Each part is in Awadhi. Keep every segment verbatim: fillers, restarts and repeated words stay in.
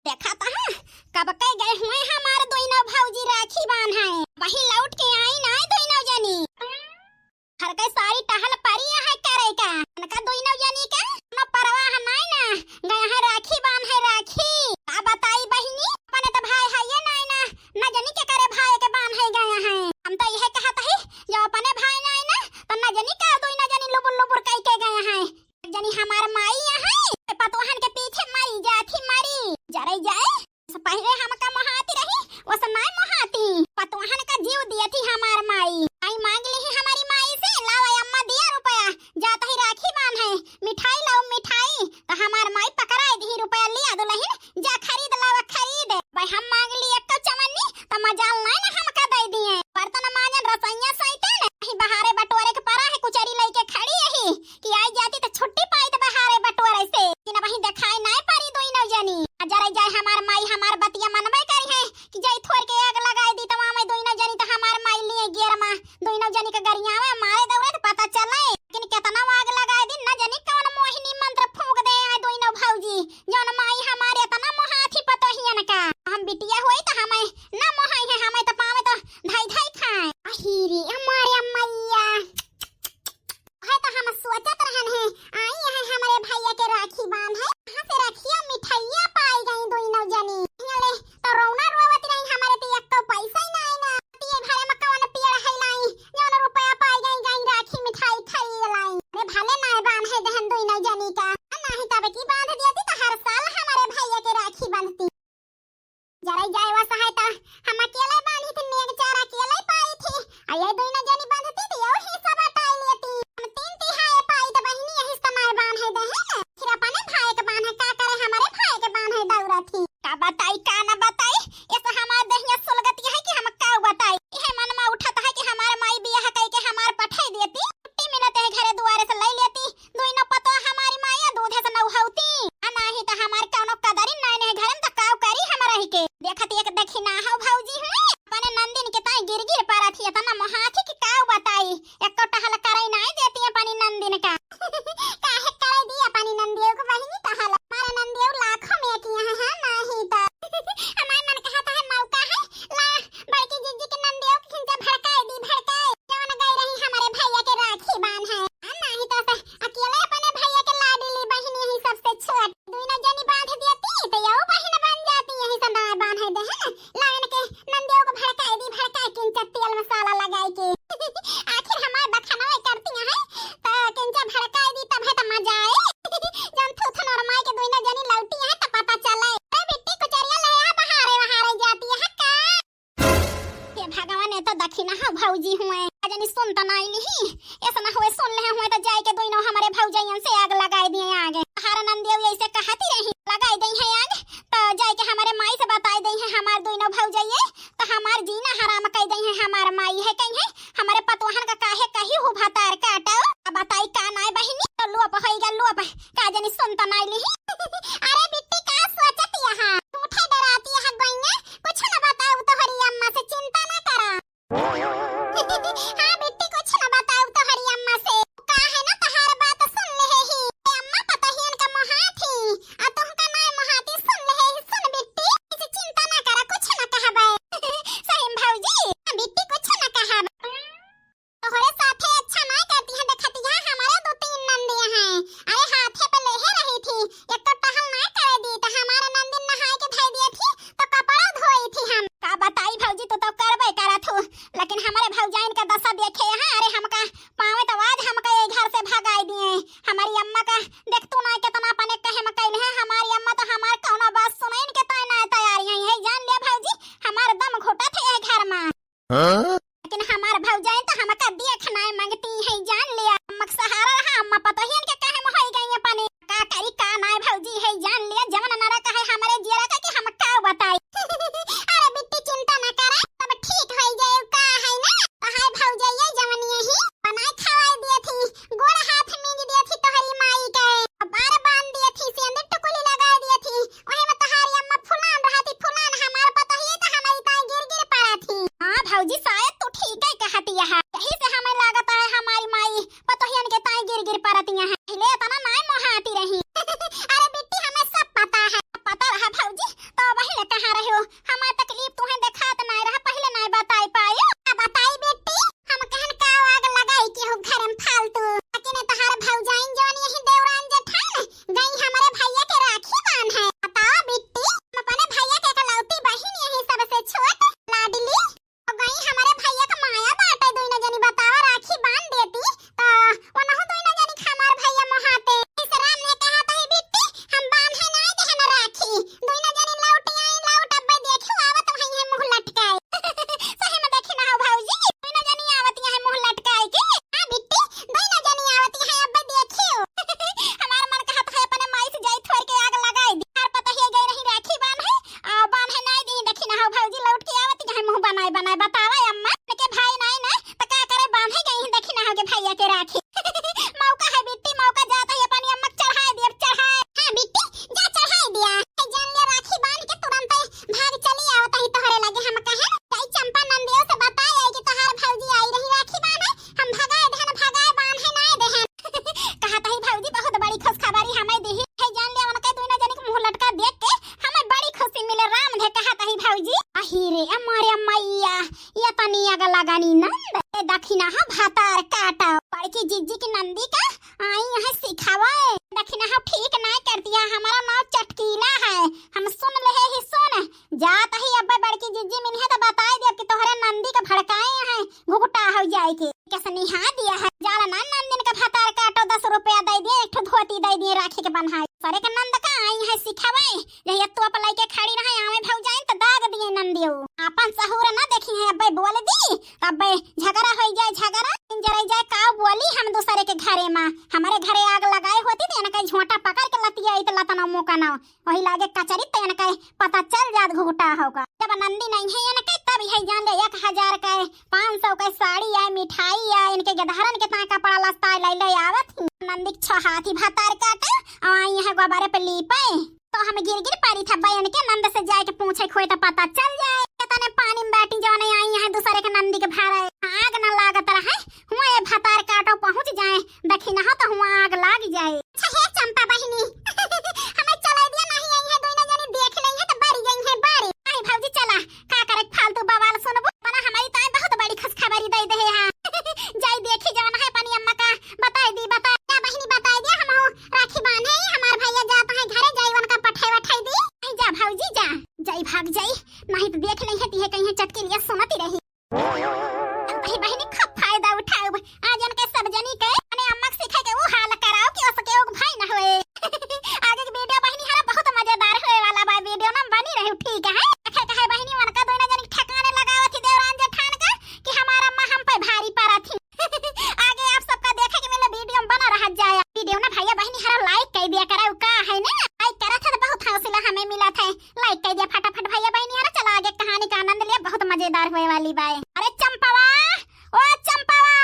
देखा त है, कब के गए हुए हमार दोइनो भौजी राखी बान्हे, वही लौट के आई ना दोइनो जनी। हर के सारी टहल परी है करे का, उनका दोइनो जनी का कोनो परवाह नाई ना, गए हैं राखी बान्हे राखी। का बताई बहिनी, अपने त भाई है ये नाई ना, न जनी के करे भाई के बान्हे गए हैं। हम त यह कहत है, जो अपने भाई नाई ना, त न जनी का दोइनो जनी लुबुर लुबुर कई के गए हैं। जनी हमार माई यहाँ है, पतोहन के पीछे मरी जाथी मरी, जरे जाए। से पहिले हमका मोहाती रही, वस नाय मोहाती। पतोहन का जीव दियथी हमार माई। आई मांग ली है हमारी माई से, लावा अम्मा दिया रुपया, जात ही राखी बान्हे, मिठाई लाओ मिठाई। त हमार माई पकड़ाई दी, रुपया लिया दुलहिन, जा खरीद लावा खरीद। भाई हम मांग ली एक चवन्नी, त मजाल नाय ना हमका दे दिए। बर्तन मांजन रसोइया सैतन, कहीं बहारे बटोरे के परा है, कुचरी लेके खड़ी यही। कि आई जाती त छुट्टी पाई त बहारे बटोरे से। कि न वहीं देखाई नाय पारी दोइनो जनी। आ जरे जाए हमार माई हमार बतिया मनबे करी है कि जाई थोर के आग लगाई दी त वहाँ मैं दोइनो जनी त हमार माई लिए गेर मा दोइनो जनी के गरियावे मारे दौड़े त पता चले। लेकिन केतना आग लगाई दी न जनी कौन मोहिनी मंत्र फूंक दे आए दोइनो भौजी। जौन माई हमारे एतना मोहाथी पतोहियन का। हम बिटिया होई त हमें न मोहाई है, हमें त पावे त धाई धाई खाए। अही रे हमारे मैया। है तो हम सोचत रहन है, आई है हमरे भैया के राखी बान्हे, कहाँ से रखिया मिठाइया पाई गई दोइनो जनी। हियाले तो रोना रोवत रही, हमरे तो एक तो पैसा ही नाई ना। ये घरे में कौन पेड़ है लाई, जौन रुपया पाई गई, गई राखी मिठाई खरीद लाई। अरे भले नाय बान्हे दहन दोइनो जनी का, नाही तब की बांध देती तो हर साल हमरे भैया के राखी बांधती। जरे जाए वस है त हम अकेले बांधी थी, नेग चार अकेले पाई थी, आ ये दोइनो जनी बांधती तो यो हिस्सा बटाई लेती। हम तीन तिहाई पाई त बहिनी यही समय बांधे दे है, फिर अपने भाई के बांधे का करे, हमरे भाई के बांधे दौरा थी। का बताई का न बताई, ऐसा हमार दहिया सुलगती है कि हम का बताई। यह मन में उठत है कि हमार माई बियाह कई के हमार पठाई देती, छुट्टी मिलत है घरे दुआरे से ले लेती, दुइनो पतोह हमारी माया दूधे से नौहौती। आ नाही त हमार कौनो कदरी नाय ने घर में त काव करी हम रह के। देखत एक देखी ना हो भौजी हुए, अपने नंदिन के ताई गिर गिर परत ही, एतना मोहाथी कि काव बताई। एको टहल करे नाय देती अपनी नंदिन का। काहे करे दी अपनी नंदियो को बहिनी टहल? हमारा नंदियो लाखों में की यहाँ है नाही त। हमार मन कहत है मौका है, ला बड़की जीजी के नंदियो के खिंचा भड़काए दी, भड़काए। जवन गई रही हमरे भैया के राखी बांधे। आ नाही तो से अकेले अपने भैया के लाडली बहिनी ही सबसे छोट। दुइनो जनी बांध देती तो यो बहिन बन जाती, यही से ना बांधे दे है। लाइन के नंदियो को भड़काए दी, भड़काए किंचा तेल मसाला लगाए के। आखिर हमार बखनवे करती है तो किंचा भड़काए दी तब है तो मजा आए। जन थू थू नोर माई के दुइनो जनी लौटी है तो पता चले। अरे बिट्टी कुचरिया ले आ बहारे बहारे जाती है का? हे भगवान, ये तो दखिना है भौजी हुए। जनी सुन त नाई लिही, ऐसा ना हुए सुन ले हुए तो जाए के दोइनो हमरे भौजैयन से आग लगाए दिए आगे। हर नंदियो ऐसे कहती रही, लगाए दई है आग, तो जाए के हमरे माई से बताए दई है हमार दोइनो भौजैये, तो हमार जीना हराम कई दई है हमार माई है कही है, हमरे पतोहन का काहे कही हु भतार काटो। अब बताई का नाई बहिनी, तो लोप होई गा लोप। का जनी सुन त नाई लिही। अरे बिट्टी का सोचत यहाँ? झूठे डराती है गोइया। कुछ न बताऊ तोहरी अम्मा से, चिंता न करा। हाँ बिट्टी कुछ न बताऊ तोहरी अम्मा से। का है ना तोहार बात सुन ले ही। ए अम्मा पतोहियन का मोहाथी। आ तुम कहाँ रहे हो? हमार तकलीफ तुहें देखात नाय रहा, पहिले नाय बताई पायो। का बताई बिट्टी, हम कहन का आग लगाई के हो घर में फालतू। लेकिन तहार भौजाइन जौन यही देवरान जेठान गई हमरे भैया के राखी बांधे। बताओ बिट्टी, हम अपने भैया के इकलौती बहिन यही सबसे छोट लाडली। गई हमरे भैया के माया बाटे, दुइनो जनी बतावा राखी बांध देती तो ओनहु दुइनो जनी के हमार भैया मोहाते। इस राम ने कहा तही बिट्टी, हम बांधे नाय देहन राखी। दुइनो जनी लौट आई, लौट अब्बे देखियो आवत वहीं है मुंह लटकाए। सही में देखी ना हो भौजी, दुइनो जनी आवत यहाँ मुंह लटकाए के। हाँ बिट्टी, दुइनो जनी आवत यहाँ अब्बे देखियो। हमार मन कहत है अपने माई से जाई थोड़ के आग लगाई दी। हर पता ही गई रही राखी बांधे, आ बांधे नाय दी। देखी ना हो भौजी लौट के आवत यहाँ मुंह बनाए बनाए। बतावा अम्मा, के भाई नाय ना तो का करे, बांधे गई हैं देखी ना हो के भैया के राखी। मौका है बिट्टी, मौका जात है अपनी अम्मा के चढ़ाए दिया, चढ़ाए। हाँ बिट्टी, जा चढ़ाए दिया। ए, जान ले राखी बांध के तुरंत भाग चली आवत ही तोहरे लगे। हम कहे जाई चंपा नंदियो से बताए आई कि तोहार भौजी आई रही राखी बांधे, हम भगाए देहन, भगाए बांधे नाय देहन। कहत ही भौजी बहुत बड़ी खुशखबरी हमें दी है, जान ले उनके दुइनो जनी के मुंह लटका देख के हमें बड़ी खुशी मिले। राम धे कहत ही भौजी, अही रे अम्मा रे मैया, ये तनी आग लगानी नंद। ए दखिना हो भतार काटा, बड़की जिज्जी की नंदी का आई यहाँ सिखावे। दखिना हो ठीक नाय कर दिया, हमारा नाव चटकीला है, हम सुन ले ही सुन। जात ही अब्बे बड़की जिज्जी मिली है तो बताए दिया कि तोहरे नंदी का भड़काए हैं, घुघटा हो जाए के। कैसे निहा दिया है, जाला ना नंदिन का भतार काटो, दस रुपया दे दिए, एक ठो धोती दे दिए राखी के बन्हाई। सरे के नंद का आई है सिखावे, जहिया तोप लइके खड़ी रहे आवे भौजाइन त दाग दिए नंदियो। आपन सहूर ना देखी है, अब्बे बोल दी, तब्बे झगड़ा होई जाए, झगड़ा। इंजरई जाए का बोली हम दूसरे के घरे मा, हमरे घरे आग लगाए होती त इनके झोंटा पकड़ के लतियाई त लतना मुका ना, वही लागे कचरी त इनके पता चल जात घुघटा होगा। जब नंदी नहीं है इनके तब यही जान ले एक हजार के, पाँच सौ के साड़ी आए, मिठाई आए, इनके गदहरन के ताए कपड़ा लत्ता आए, ले ले आवत ही। नंदी के छो हाथी भतार काटे, और आई यहाँ गोबारे पे लीपे। तो हम गिर गिर पड़ी था बहन के नंद से जाए के पूछे खोए तो पता चल जाए। कितने पानी में बैठी जौन आई यहाँ दूसरे के नंदी के भरे। आग न लागत रहे, हुआ ये भतार काटो पहुँच जाए, दखिना हो तो हुआ आग लाग जाए। अच्छा हे चंपा बहिनी, हमें चले दिया नहीं आई है, दुइनो जनी देख ले है तो बरी गई है बरी। नहीं भौजी चला, का करे फालतू बवाल सुनबो, बना हमारी ताए बहुत बड़ी खुशखबरी दे दे है। जाई देखी जवन है अपनी अम्मा का, बताई दी, बताई। क्या बहिनी बताई दिया, हम राखी बांधे ही, हमार भैया जात है घरे, जाई उनका पठाई वठाई दी। नहीं जा भौजी जा, जाई भाग जाई, नहीं तो देख ले है तिहे कहीं चटकी लिया सुनती रही। अरे बहिनी खूब फायदा उठाओ, आज इनके सब जनी के अपने अम्मा के सिखाए के वो हाल कराओ कि उसके ओग भाई ना होए। आगे की वीडियो बहिनी हरा बहुत मजेदार होए वाला बा, वीडियो ना बनी रहे ठीक है। आखिर कहे बहिनी उनका दुइनो जनी ठिकाने लगावत ही देवरान जेठान का कि हमार अम्मा हम पे भारी पड़त ही। आगे आप सबका देखे के मिले, वीडियो में बना रहा जाए। वीडियो ना भैया बहिनी हरा लाइक कर दिया करा, का है ना, लाइक करा था तो बहुत हौसला हमें मिला था। लाइक कर दिया फटाफट भैया बहिनी हरा। चला आगे कहानी का आनंद लिया, बहुत मजेदार होए वाली बाय। अरे चंपावा, ओ चंपावा।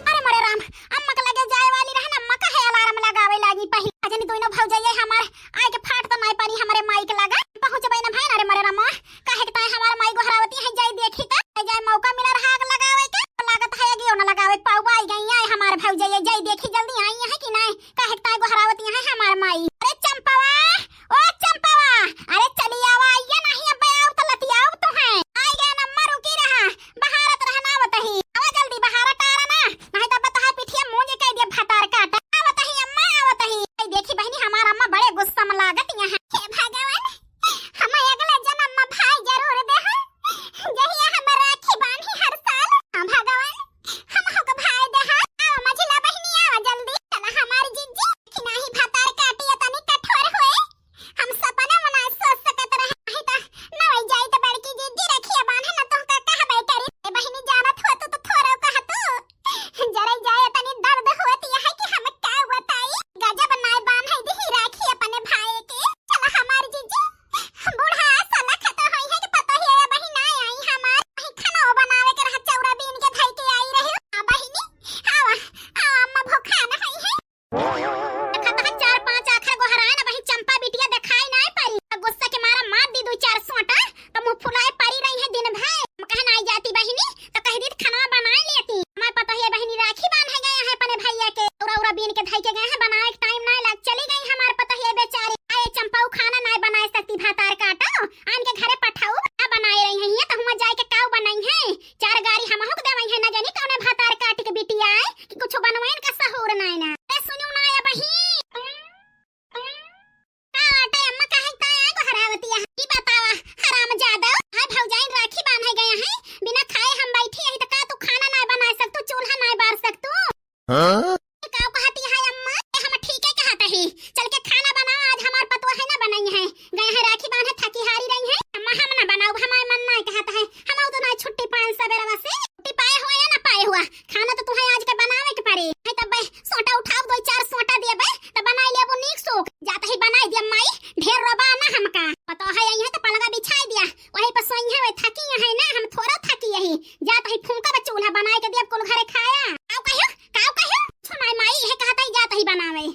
अरे मोरे राम, अम्मा के लगे जाए वाली रहन, अम्मा का है अलार्म लगावे लागी। पहले अजनी दोनों भौजाई हमार आए के फाट तो नाई पानी हमरे माई के लगा। पहुँचबे ना भाई ना रे मोरे राम, काहे के ताए हमार माई गोहरावती है, जाई देखी त जाए मौका मिला रहा आग लगावे के। लागत है कि ना लगावे पाऊ, आई गई है हमार भौजाई, जाई देखी जल्दी आई है कि नहीं। काहे के ताए गोहरावती है हमार माई। अरे चंपावा, ओ चंपावा, अरे चली आवा, आइए नहीं अब आओ तो लतियाओ तो है। आई गए नम्मा, रुकी राखी बांधे थकी हारी रही है। अम्मा, हम ना बनाउब, हमार मन ना कहत है। हम तो ना छुट्टी पाएन सबेरवा से। छुट्टी पाए हुआ या ना पाए हुआ, खाना तो तुहैं आज के बनावे के पड़ी। है तब सोटा उठाउब, दो चार सोटा देबे, तो बनाई लेबो नीक सूख। जात ही बनाई दिया माई, ढेर रोबा ना हमका। पता है यही है तो पलंगा बिछाई दिया, वही पर सोई है, वही थकी है ना, हम थोड़ा थकी यही। जात ही फूंका बा चूल्हा बनाई के देब कुल घरे खाया। काउ कहियो, काउ कहियो? सुनाई माई, यही कहत ही जात ही बनावे।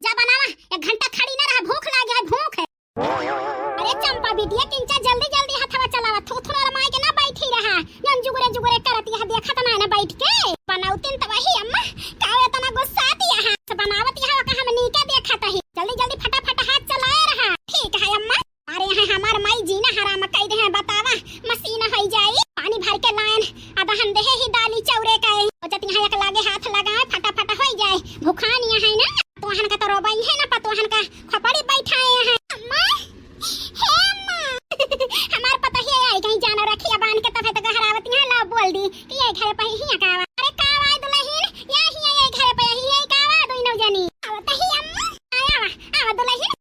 जा बनावा, एक घंटा खड़ी ना रहा, भूख लागे है, भूख है। अरे चंपा बिटिया, किंचा जल्दी जल्दी हथवा चलावा, थुथुनर माई के ना बैठी रहा, जन जुगरे जुगरे करत यह देखत ना ना बैठ के। बनौतिन त वही अम्मा, काउ इतना गुस्सात यह, से बनावत यह का हम नीके देखत ही, जल्दी जल्दी फटाफट हाथ चलाए रहा। ठीक है अम्मा। अरे यहाँ हमार माई जीना हराम कई दे हैं, बतावा, मसीन होई जाई, पानी भर के लाएन, अदहन देहे ही दाली चौरे का है, ओ जत यहाँ एक लागे हाथ लगाए, फटाफट होई जाए, भुखान यहाँ है ना, पतोहन का तो रोबई है ना, पतोहन का खपड़ी बैठाए हैं। अम्मा, हे अम्मा, हमार पतोहिया आई कहीं जाना रखिया बांध के तबे तो गहरावत यहाँ लाओ बोल दी कि ये घरे पे ही का आवा। अरे का आवा दुलहिन, या ही ये घरे पे ही ये का आवा दोनों जनी। आवत ही अम्मा, आवा, आवा दुलहिन।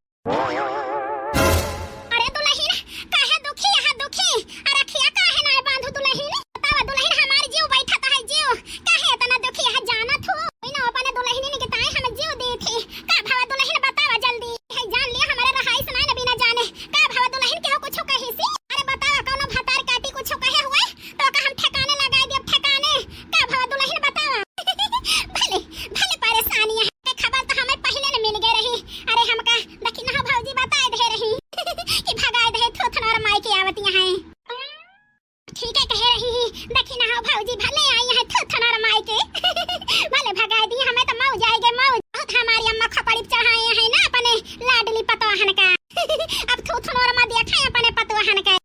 अरे दुलहिन, काहे दुखी, यहाँ दुखी? अरे रखिया काहे ना बांधू दुलहिन? बतावा दुलहिन, हमार जीव बैठत है जीव। काहे इतना दुखी है जाना थू? इनो अपने दुलहिन के ताई हम जीव दी थी। का भवा दुलहिन बतावा जल्दी। है जान लिया हमारे रहाई सुनाई न बिना जाने। का भवा दुलहिन के हो कुछ कही सी? अरे बतावा कौनो भतार काटी कुछ कहे हुए? तो का हम ठिकाने लगाई दिया ठिकाने। का भवा दुलहिन बतावा। भले, भले परेशानी है। के खबर तो हमें पहले न मिल गए रही। अरे हमका दखिनहा भौजी बताए दे रही कि भगाए दे थुथुनर माई के आवतिया हैं। ठीक है कहे रही ही, दखिनहा भौजी भले आई है थुथुनर माई के। भले भगाए दी, हमें तो मौज आएगे मौज। बहुत हमारी अम्मा खपड़ी चढ़ाए हैं ना अपने लाडली पतोहन का। अब थुथुनर माँ देखा है अपने पतोहन का।